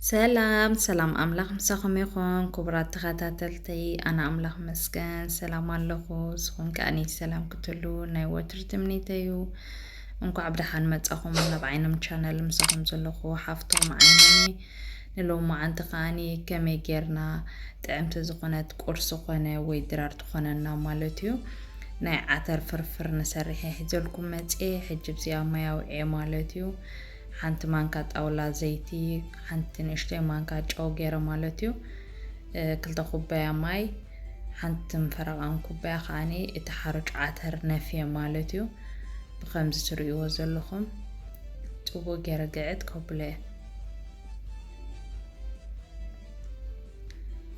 ሰላም ሰላም፣ ኣምላኽ ምሳኹም ይኹን ክቡራት ተኸታተልተይ። ኣነ ኣምላኽ መስገን ሰላም ኣለኹ። ንስኹም ከኣኒ ሰላም ክትሉ ናይ ወትሪ ትምኒተይ እዩ። እንኳዕ ብደሓን መጻኹም ናብ ዓይኖም ቻነል። ምሳኹም ዘለኹ ሓፍቶም ዓይኖም እየ። ንሎማዓንቲ ከኣኒ ከመይ ጌርና ጥዕምቲ ዝኾነት ቁርሲ ኮነ ወይ ድራር ትኾነና ማለት እዩ፣ ናይ ዓተር ፍርፍር ንሰርሕ እየ ሒዘልኩም መጽየ። ሕጂ ብዚኣ ማይ ኣውዕየ ማለት እዩ። ሓንቲ ማንካ ጣውላ ዘይቲ፣ ሓንቲ ንእሽተይ ማንካ ጨው ገይረ ማለት እዩ። ክልተ ኩባያ ማይ፣ ሓንቲ ፈረቓን ኩባያ ከዓኒ እቲ ሓሩጭ ዓተር ነፍየ ማለት እዩ። ብኸምዚ ትርእይዎ ዘለኹም ጽቡቕ ገይረ ግዕት ከብሎ እየ።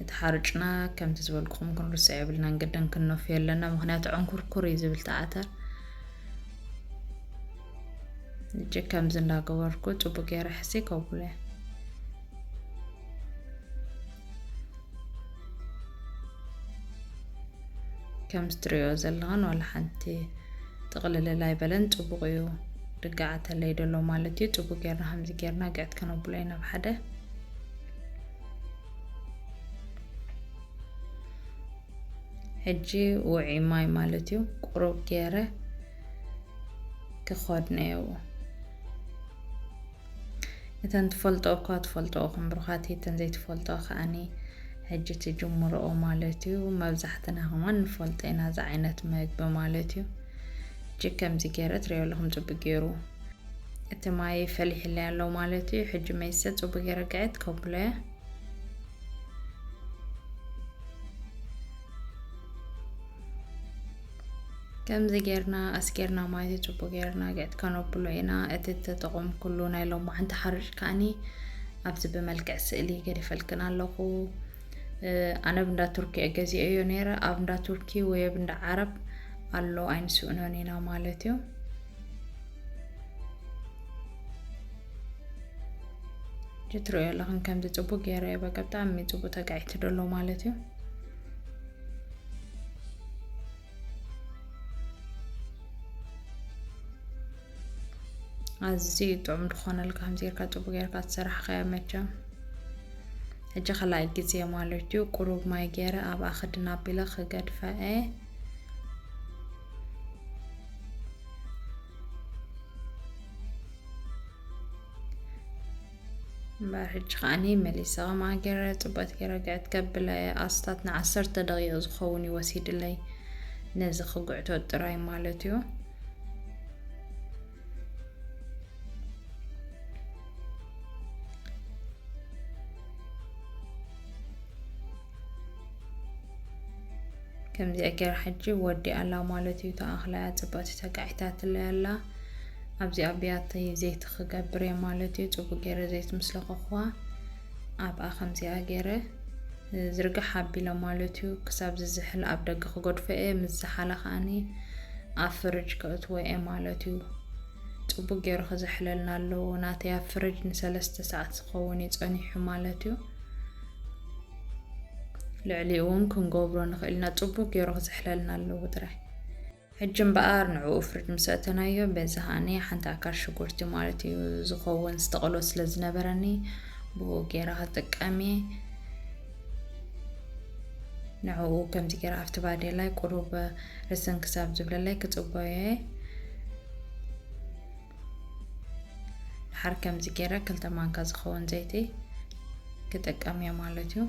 እቲ ሓሩጭና ከምቲ ዝበልኩኹም ክንርስዕ የብልናን፣ ግድን ክንነፍዮ ኣለና፣ ምኽንያቱ ዕንኩርኩር እዩ ዝብል እቲ ዓተር። እጅ ከምዚ እንዳገበርኩ ጽቡቕ ገይረ ሕሲ ከብሎ እየ። ከምዚ ትርእዮ ዘለኽን ዋላ ሓንቲ ጥቕልልል ኣይበለን፣ ጽቡቕ እዩ። ድጋዓ ተለይ ደሎ ማለት እዩ። ጽቡቕ ጌርና ከምዚ ጌርና ግዕት ከነብሎ ኢና ኣብ ሓደ። ሕጂ ውዒ ማይ ማለት እዩ። ቁሩብ ገይረ ክኸድነዮ። እተን ትፈልጦ እኳ ትፈልጦ ኢኹም ብሩኻት፣ እተን ዘይትፈልጦ ከኣኒ ሕጂ ትጅምርኦ ማለት እዩ። መብዛሕትና ከማን ንፈልጦ ኢና እዚ ዓይነት መግቢ ማለት እዩ። ሕጂ ከምዚ ገይረ ትርእዮ ኣለኹም ጽቡቅ ገይሩ እቲ ማይ ፈሊሕለይ ኣሎ ማለት እዩ። ሕጂ መይሰ ጽቡቅ ገይረ ግዕት ከብሎ እየ። ከምዚ ጌርና ኣስጌርና ማለት እዩ፣ ጽቡቅ ጌርና ግዕት ከነብሎ ኢና። እቲ ተጠቐምኩሉ ናይ ሎማዓንቲ ሓርጭ ከኣኒ ኣብዚ ብመልክዕ ስእሊ ገዲፈልክን ኣለኹ። እ፣ ኣነ ኣብ እንዳ ቱርኪ እየ ገዚኤዮ ነይረ። ኣብ እንዳ ቱርኪ ወይ ኣብ እንዳ ዓረብ ኣሎ፣ ኣይንስእኖን ኢና ማለት እዩ። እዚ ትርእዮ ኣለኽን ከምዚ ጽቡቅ ገይረ፣ በቃ ብጣዕሚ ጽቡቅ ተጋዒቱ ደሎ ማለት እዩ። ኣዝዩ ጥዑም ዝኾነልካ ከምዚ ጌርካ ጽቡቅ ጌርካ ዝሰራሕካዮ መቸም። ሕጂ ካልኣይ ግዜ ማለት እዩ፣ ቁሩብ ማይ ገይረ ኣብኣ ክድን ኣቢለ ክገድፋ እየ። እምበኣር ሕጂ ከዓኒ መሊሰ ከምኣ ገይረ ጽቡቅ ገይረ ግዕት ከብለ እየ። ኣስታት ንዓሰርተ ደቂቕ ዝኸውን እዩ ወሲድለይ፣ ነዚ ክጉዕቶ ጥራይ ማለት እዩ። ከምዚኣ ገይራ ሕጂ ወዲኣ ኣላ ማለት እዩ። ተኣኽላ እያ፣ ጽብቕቲ ተጋዒታትለይ ኣላ። ኣብዚኣ ብያተይ ዘይቲ ክገብር እየ ማለት እዩ። ጽቡቕ ገይረ ዘይቲ ምስ ለኸኽዋ ኣብኣ ከምዚኣ ገይረ ዝርግሕ ኣቢለ ማለት እዩ። ክሳብ ዝዝሕል ኣብ ደገ ክገድፎ እየ። ምስ ዝሓለ ከኣኒ ኣብ ፍርጅ ከእትዎ እየ ማለት እዩ። ጽቡቕ ገይሩ ክዝሕለልና ኣለዎ። ናተይ ኣብ ፍርጅ ንሰለስተ ሰዓት ዝኸውን እዩ ጸኒሑ ማለት እዩ። ልዕሊኡ እውን ክንገብሮ ንኽእል ኢና። ጽቡቕ ገይሩ ክዝሕለልና ኣለዎ ጥራይ። ሕጂ እምበኣር ንዕኡ ፍርጅ ምስ ኣእተናዮ፣ በዚ ከኣኒ ሓንቲ ኣካል ሽጉርቲ ማለት እዩ ዝኸውን ዝተቐሎ ስለ ዝነበረኒ፣ ብኡ ገይረ ክጥቀም እየ። ንዕኡ ከምዚ ገይረ ኣብቲ ባዴላይ ቁሩብ ርስን ክሳብ ዝብለለይ ክጽበዮ እየ። ድሓር ከምዚ ገይረ ክልተ ማንካ ዝኸውን ዘይቲ ክጥቀም እየ ማለት እዩ።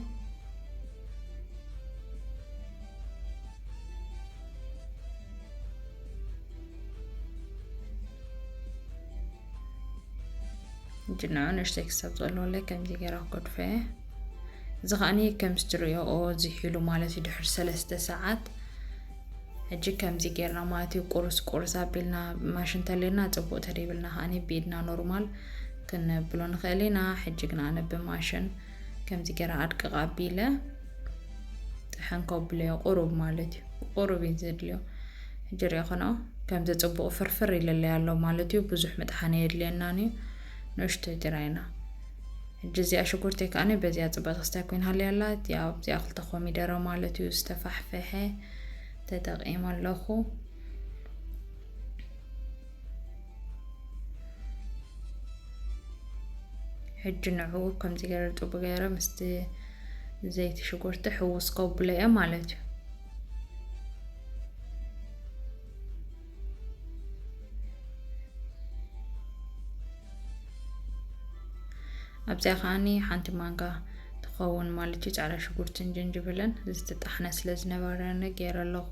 ሕጂ ንዑ ንእሽተይ ክሳብ ዝቐልወለይ ከምዚ ገይረ ክገድፎ እየ። እዚ ከኣኒ ከምዚ ትርእዮኦ ዝሒሉ ማለት እዩ፣ ድሕሪ ሰለስተ ሰዓት። ሕጂ ከምዚ ጌርና ማለት እዩ፣ ቁርስ ቁርስ ኣቢልና ማሽን ተልየና ጽቡቕ ተደይብልና ከኣኒ ብኢድና ኖርማል ክነብሎ ንኽእል ኢና። ሕጂ ግን ኣነ ብማሽን ከምዚ ጌረ ኣድቅቕ ኣቢለ ጥሕን ከብለዮ ቁሩብ ማለት እዩ። ቁሩብ እዩ ዘድልዮ። ሕጂ ሪኦ ከነኦ ከምዚ ጽቡቕ ፍርፍር ኢለለይ ኣሎ ማለት እዩ። ብዙሕ ምጥሓን የድልየናን እዩ። ንእሽተይ ጥራይ ኢና። ሕጂ እዚኣ ሽጉርተይ ከኣኒ በዚኣ ጽብቕቲ ክስታይ ኮይና ሃልያ ኣላ። እዚኣ ኣብዚኣ ክልተ ኮሚደረ ማለት እዩ ዝተፋሕፈሐ ተጠቒመ ኣለኹ። ሕጂ ንዕኡ ከምዚ ገይረ ጽቡቅ ገይረ ምስቲ ዘይቲ ሽጉርቲ ሕውስ ከብሎ እየ ማለት እዩ። ኣብዚኣ ከዓኒ ሓንቲ ማንካ ትኸውን ማለት እዩ፣ ጻዕዳ ሽጉርትን ጅንጅብልን ዝተጣሕነ ስለ ዝነበረኒ ገይረ ኣለኹ።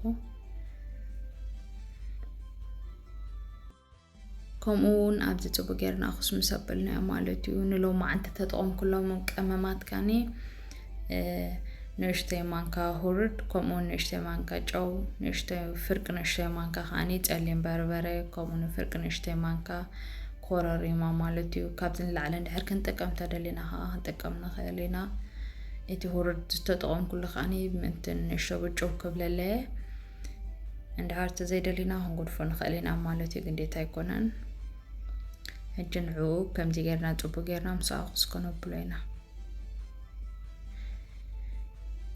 ከምኡ እውን ኣብዚ ጽቡቅ ጌርና ኣኹስ ምስ ኣበልናዮ ማለት እዩ። ንሎማዓንቲ ተጠቐምኩሎም ቀመማት ካኒ፣ እ፣ ንእሽተይ ማንካ ሁርድ፣ ከምኡ እውን ንእሽተይ ማንካ ጨው፣ ንእሽተይ፣ ፍርቂ ንእሽተይ ማንካ ከዓኒ ጸሊም በርበረ፣ ከምኡ ንፍርቂ ንእሽተይ ማንካ ኮረሪማ ማለት እዩ። ካብዚ ንላዕሊ እንድሕር ክንጥቀም ተደሊና ከዓ ክንጥቀም ንኽእል ኢና። እቲ ሁርድ ዝተጠቐምኩሉ ከዓኒ ምእንቲ ንእሽቶ ብጭው ክብለለየ። እንድሕር ተዘይደሊና ክንጉድፎ ንኽእል ኢና ማለት እዩ፣ ግዴታ ኣይኮነን። ሕጂ ንዕኡ ከምዚ ጌርና ጽቡቅ ጌርና ምስ ኣኹስ ከነብሎ ኢና።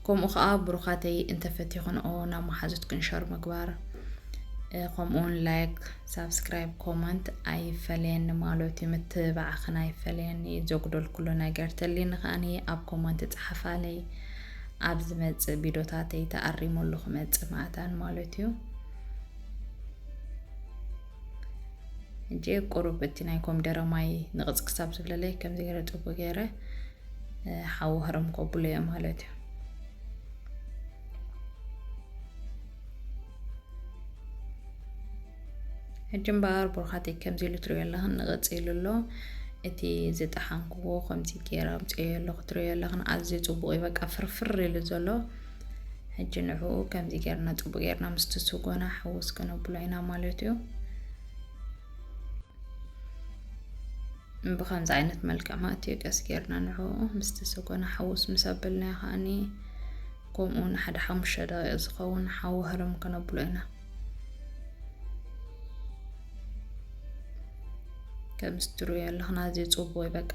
ከምኡ ኸዓ ብሩኻተይ እንተፈቲኹንኦ ናብ መሓዙትክን ሸር ምግባር፣ እ፣ ከምኡውን ላይክ፣ ሳብስክራይብ፣ ኮመንት ኣይፈለየኒ ማለት እዩ። ምትብባዕኽን ኣይፈለየኒ። ዘጉደልኩሉ ነገር ተልዩኒ ከዓኒ ኣብ ኮመንት ጸሓፋለይ። ኣብ ዝመጽእ ቪዲዮታተይ ተኣሪሙሉ ክመጽእ መኣታን ማለት እዩ። ሕጂ ቁሩብ እቲ ናይ ኮሚደረ ማይ ንቕጽ ክሳብ ዝብለለይ ከምዚ ገይረ ጽቡቅ ገይረ፣ እ፣ ሓዊ ህርም ከብሎ እየ ማለት እዩ። ሕጂ እምበኣር ብሩኻተይ ከምዚ ኢሉ ትርእዮ ኣለኽን ንቕጽ ኢሉ ኣሎ። እቲ ዝጠሓንክዎ ከምዚ ገይረ ኣምጽኤዮ ኣለኹ ትርእዮ ኣለኽን፣ ኣዝዩ ጽቡቕ እዩ፣ በቃ ፍርፍር ኢሉ ዘሎ። ሕጂ ንዕኡ ከምዚ ጌርና ጽቡቕ ጌርና ምስቲ ስጎና ሕውስ ከነብሎ ኢና ማለት እዩ። ብኸምዚ ዓይነት መልክዕ ማለት እዩ። ቀስ ጌርና ንዕኡ ምስቲ ስጎና ሕውስ ምስ ኣበልናዮ ከዓኒ ከምኡ ንሓደ ሓሙሽተ ደቂቕ ዝኸውን ሓዊ ህርም ከነብሎ ኢና። ከምዚ ትርእዩ ኣለኽን ኣዝዩ ጽቡቕ በቃ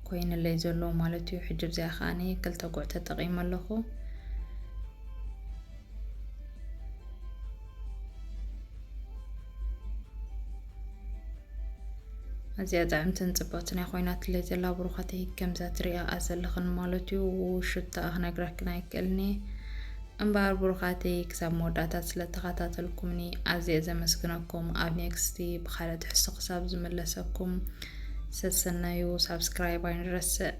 ኮይንለይ ዘሎ ማለት እዩ። ሕጂ ኣብዚኣ ከዓኒ ክልተ ጉዕ ተጠቒመ ኣለኹ። ኣዝያ ጥዕምትን ጽብቕትን እያ ኮይናትለይ ዘላ ብሩኻተይ፣ ከምዛ ትርእያ ዘለኽን ማለት እዩ። ሽታኣ ክነግረክን ኣይክእልኒ። እምበኣር ብሩኻተይ ክሳብ መወዳእታ ስለ ተኸታተልኩምኒ ኣዝየ ዘመስግነኩም። ኣብ ኔክስቲ ብኻልእ ትሕዝቶ ክሳብ ዝምለሰኩም ሰሰናዩ። ሳብስክራይብ ኣይንረስዕ።